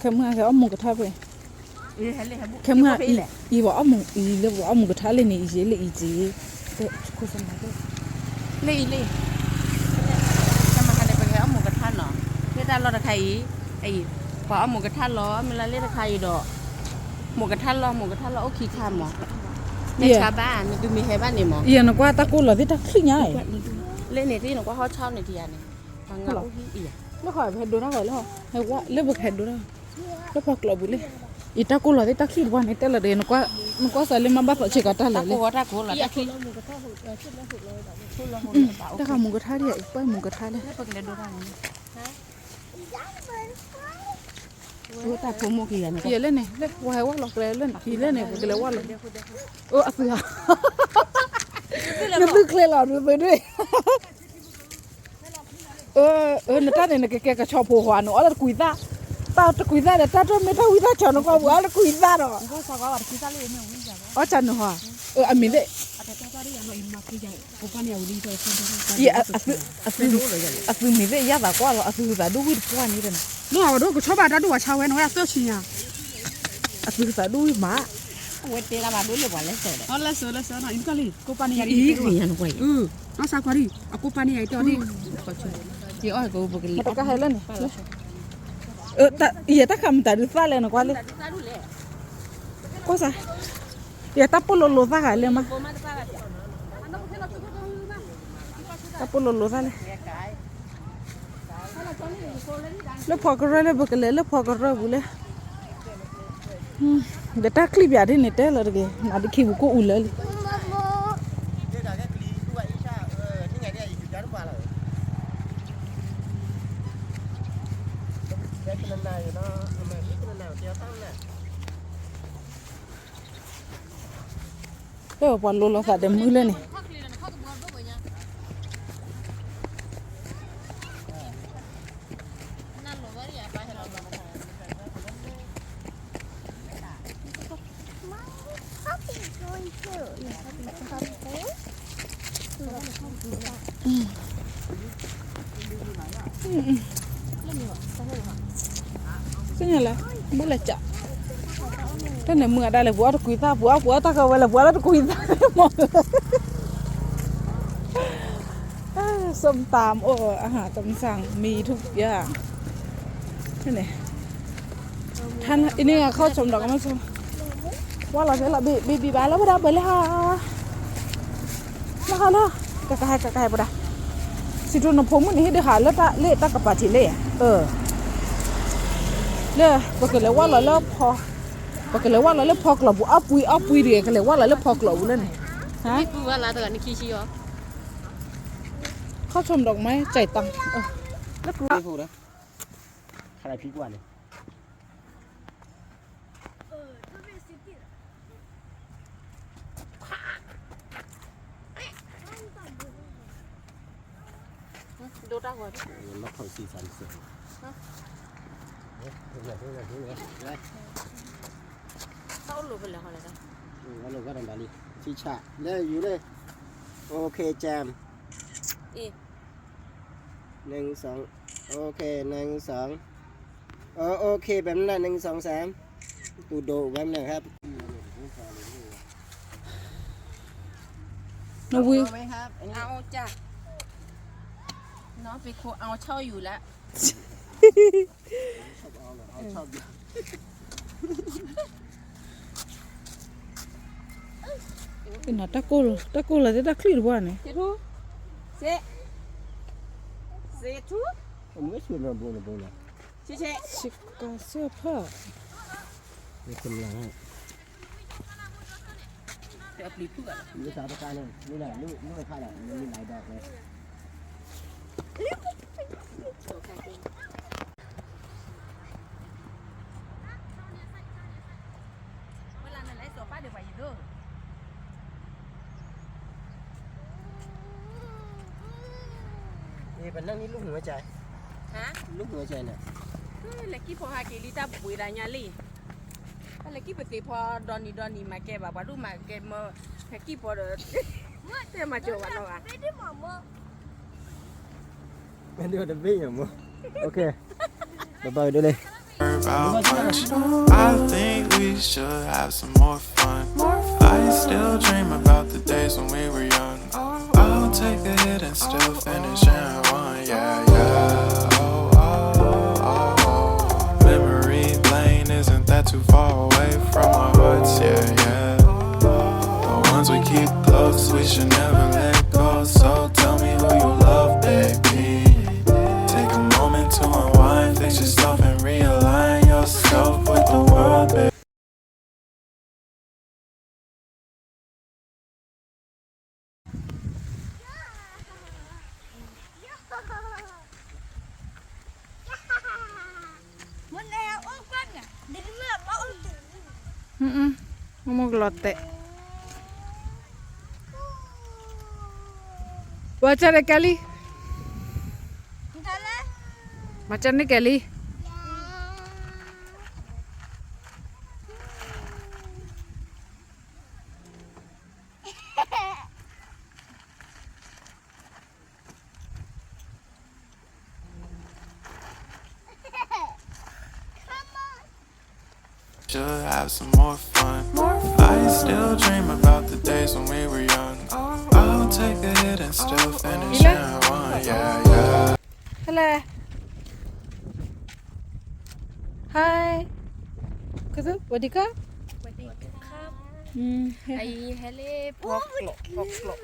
ခဲမုၢ်ဟါခဲအီၣ်မူကထါဖဲ, ခဲမုၢ်ဟါအံၤ အံၤပှၤအီၣ်မူ အံၤလၢပှၤအီၣ်မူကထါလၢန့ၣ် အံၤယဲလၢအံၤက့ၤ, လၢအံၤလံ, ခဲမုၢ်ဟါန့ၣ် ပကဟဲအီၣ်မူကထါနီၤ, လၢတၢ်လီၢ်တခါအံၤ, အံၤ, ပှၤအီၣ်မူကထါလီၤ မ့ၢ်လၢလၢတခါအံၤဒီး, မူကထါလီၤ မူကထါလီၤ အိၣ်ခံခါမး, မ့ၢ်ဆါဘၣ် နသုမ့ၢ်ဟဲဘၣ်န့ၣ်မး, ယနကွၢ်တၢ်ကိၢ်လီၤသ့ၣ်တၢ်ချံၣ်ညါအံၤ, လၢန့ၣ်သ့ၣ်နကွၢ်ဟီၣ်ဆီန့ၣ်တယၤန့ၣ်, လၢခီၣ်ဖဲဒိတၢ်ဝဲလၢ, လၢပကဟဲဒိတၢ်, လၢဖီကျိးပူၤလၢ, အံၤတၢ်ကိၢ်လီၤသ့ၣ်တၢ်ချံၣ်တပှၢ်န့ၣ် တဲလီၤဒီး နကွၢ်စးလၢမ့ၢ်ဘၣ်သးဆ့ကၤတၢ်လဲၣ်လၢ, တၢ်ခါမူကထါဒ်အံၤ ပှၤမူကထါလဲၣ်, တၢ်ဖိမိၢ်ကယၤန့ၣ်, ယဲလၢန့ၣ် လၢပှၤဟဲဝဲလီၤကျဲလၢန့ၣ် ယဲလၢန့ၣ် ပကလဲၤဝဲလီၤ, အိၣ်အသုဟါ, နသုချ့လီၤ နသုဒၣ် အၢ နတၢ်န့ၣ် နကကဲကဆီဖိဟါန့ၣ် အီၣ်လၢတကွံသၣ်, တၢ်တကွံသၣ်ဒီး တၢ်တမ့ၢ်တၢ်ဝံသၣ်ဆီနကွၢ်ပူၤ အီၣ်လၢတကွံသၣ်ဒီး, အီၣ်ကနုာ်ဟါ, အမံၤသ့ၣ်, အသုမံၤသ့ၣ် ယသးကွၢ်လီၤ အသုသးဒိၣ်ဝံၣ်တပှၢ်န့ၣ်, နီၢ်အဝဲဒိၣ်ကဆီဘၣ်တၢ်ဒိၣ်ဝဲဆါဝဲ နဝဲအသၢဆံညါ, အသုသးဒိၣ်ဝံၣ်မး, ဝဲတဲလၢဘၣ်ဒိၣ်လၢပှၤလဲၤစိာ်ဒီး အီၣ်လၢစိာ်လၢစိာ်နီၤ အံၤကီၢ်လံ ကိးပာ်န့ၣ်ယၤဒ်, အီၣ်ဆါကွၢ်ဒံ အကိးပာ်န့ၣ်ယၤအံၤတဲအီၤဒ်, ကဟဲလၢန့ၣ်, ယတၢ်ခးမတၤဒုးသၣ်လဲၣ်နကွၢ်လံ, ကွၢ်စး, ယတၢ်ပိၢ်လိၤလိၤသၣ်ဂၤလဲၣ်မး, တၢ်ပိၢ်လိၤလိၤသၣ်လဲၣ် လၢဖီကရၢလၢပကလဲၤလၢဖီကရၢပူၤလဲၣ်, ဒီးတၢ်ချံၣ်ပၠးဒ်န့ၣ်တဲလီၤတက့ၢ် နၤဒ်ခံပူၤကိၢ်အူလၢလံ လၢပှၤလိၤလိၤသးဒီးမုၢ်လၢန့ၣ်, သ့ၣ်ညါလၢ ဘူးလဲၤကး, တၢ်န့ၣ်မုၢ်အဒၣ်လဲာ် ပှၤအီၣ်တကွံသၣ် ပှၤအီၣ်ပှၤအီၣ်တၢ်ကဝဲလဲာ် ပှၤလၢတကွံသၣ်မး, ส้มตำ အိၣ် อาหารตามสั่ง มีทุกอย่าง န့ၣ် အံၤန့ၣ် အခီၣ်ဆိးဒီးကမၣ်ဆိး ဝါလီၤဖဲလီၤ ဘံၣ်ဘံၣ်ဘၣ်လၢဝဲဒၣ်ဘၣ်လၢဟါ လၢဟါလၢ ကကဟဲ ကကဟဲပဒၣ် စံးထူနဖိမုၣ်န့ၣ် ဟ့ၣ်ဒုးဟးလၢတၢ် လၢတၢ်ကပၤထံးလၢယၤ လၢ ပကလဲၤဝါလီၤလၢဖီ ပကလဲၤဝါလီၤလၢဖီကျိးပူၤ အပှံၤအပှံၤတဂ့ၤ ကလဲၤဝါလီၤလၢဖီကျိးပူၤလၢန့ၣ် ဟါ ခီၣ်ဆိးဒီးကမၣ် จ่ายตังค์ လၢ ခါလၢဖံကွၢ်န့ၣ် ဒိတၢ်ဂီၤ မ့ၢ်ခီၣ်စံးသးတစဲး တၢ်အိၣ်လိာ်ဖဲလဲၣ်ဃီလဲၣ် ဝဲလိာ်ကွၢ်တဘၣ်လံ ထံဆး လၢယူၤလၢ โอเค แจม အံၤ หนึ่งสอง โอเค หนึ่งสอง โอ โอเค แบบนั้นแหละ หนึ่งสองสาม ตูดโดดแบบนั้นครับ นวี เอาจ้ะ น้องเป็นคนเอาเช่าอยู่แล้ว နတၢ်ကိၢ်လီၤသ့ၣ်တၢ်ချံၣ်တပှၢ်န့ၣ် စ့ထူ စ့ထူ အမ့ၢ်ဆွေနဘိနဘိန စ့စ့ စ့ကၤစၢၢ်ဖၢၣ် မ့ၢ်တၢ်တကါန့ၣ် မ့ၢ်လဲၣ် လူလူအခါလဲၣ် မ့ၢ်လဲၣ်ဒီး ဝဲလၢနလဲၤစီၤပၢ်ဒံးပှၤယံၤဒိၣ် ပနၢ်န့ၣ်လူၢ်ဟူဝဲကၢ် ဟါ လူၢ်ဟူဝဲကၢ်န့ၣ် လဲၤကံၢ်ဖီဟးက့ၤလံတၢ်ပှ့ၤဒၣ်ညါလံ တၢ်လဲၤကံၢ်ပသ့ၣ်ဖီဒီနံၤဒီနံၤမၤကဲဘၣ် ပှၤဒိၣ်မၤကဲမၢ ဟဲကံၢ်ဖီဒီး တဲမၤစၢၤဘၣ်နီၤဘၣ် မ့ၢ်ဒိၣ်တဘ့ၣ်ညါမၢ OK ဘၣ်ဘၣ်ဒိၣ်လံ About much. I think we should have some more fun. I still dream about the days when we were young. I'll take a hit and still finish in one. Yeah, yeah. Oh, oh, oh, oh. Memory lane isn't that too far away from our hearts? Yeah, yeah. The ones we keep close, we should never let go. So tell me who you love, baby. Take a moment to unwind, fix yourself and realign yourself with the world, baby.မ့ၢ်ကလီၤတဲာ်. ဘၣ်ဆၣ်န့ၣ်ကဲလံ. ဘၣ်ဆၣ်န့ၣ်ကဲလံ. Hello. Hi. ကသူ สวัสดีครับ. สวัสดีครับ. อืม ไอ้เฮเลพอกหลอกพอกหลอก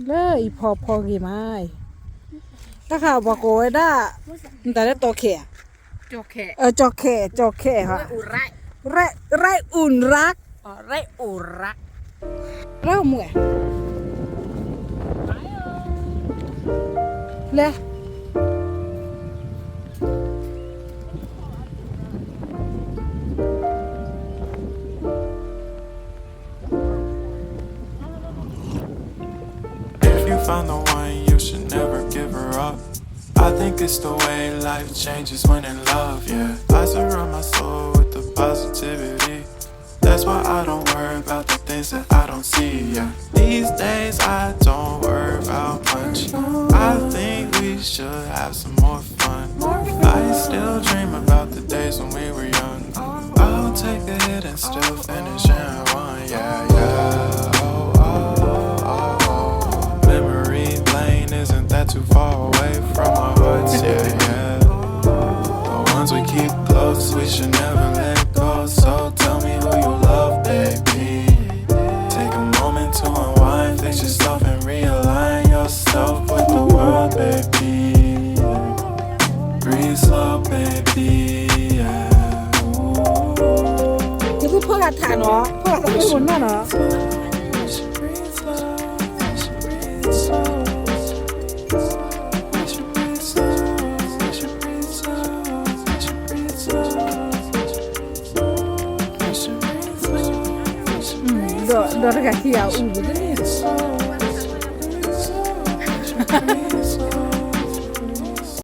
လၢအံၤဖီဖီဂ့ၤမးအံၤ, တၢ်ခါပှၤကိးဝဲဒၣ် မတၤလၢတီခဲးဧါ, ကၠီခဲး, ကၠီခဲးဟီ, ရဲၣ်အူရၣ်, ရဲၣ်အူရၣ်, ရဲၣ်မူအဲ, လဲၤ If you found the one, you should never give her up. I think it's the way life changes when in love, yeah. I surround my soul with the positivity. That's why I don't worry about the things that I don't see, yeah. These days I don't worry about much. I think we should have some more fun. I still dream about the days when we were young. I'll take a hit and still finish in one, yeah, yeah. Oh, oh, oh, oh. Memory lane isn't that too far away from our hearts, yeah, yeah. The ones we keep close, we should never let go. So tell me who you love, baby. Take a moment to unwind, fix yourself and realign yourself with the world, baby. Breathe slow, baby, yeah. ကသူဖီဂၤထးနီၤ, ဖီဂၤတမုၢ်မနီၢ်နီၤ. ဒီးတဂၤခံဂၤအူန့ၣ်, ဒီး